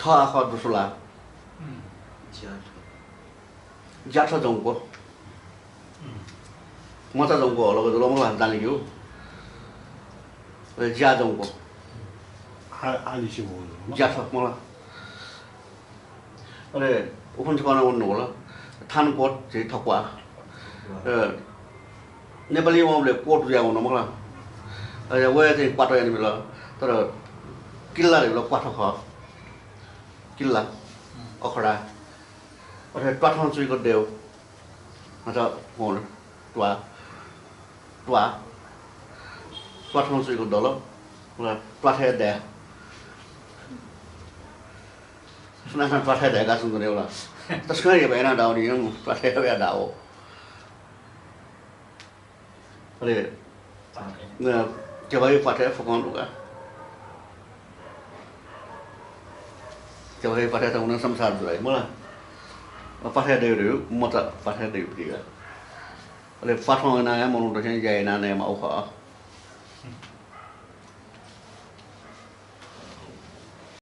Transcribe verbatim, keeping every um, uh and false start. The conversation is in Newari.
थः आखः दुसु ला। ज्याथ। ज्याथ जंक्व। मचा जंक्व हलक जुल मखु ला, दाने ग्यु। अले ज्या जंक्व। आ-, आलिसे वल। ज्याथ मला। अले उखुन्हु छकः नं वने धुंकल। थानकोट झी थक्वा। अ, नेपाली वंबलय् कोट जुया वन मखु ला। अले वया चाहिँ क्वाथ यानाबिल। तर किल्ला धइबलय् क्वाथ खः। किल्ला, अखडा। अथे त्वाथं चुइक दय्। अथे हुन, त्वा, त्वा, त्वाथं चुइक दल। त्वाथय् दाये। सुनां सुनां त्वाथय् दायेका च्वंगु दु ला। तसकं हे भयाना दाव नि, त्वाथय् वया दाव। अले, न, केबायु पाथय् फुकं दुका। केबायु पाथय् त उन संसार जुलाइ मला। पाथय् दयु दयु, मचा पाथय् दयु पिगा। अले पाथं याना हे मनूत चाहिँ ज्या याना नयेमाःगु खः।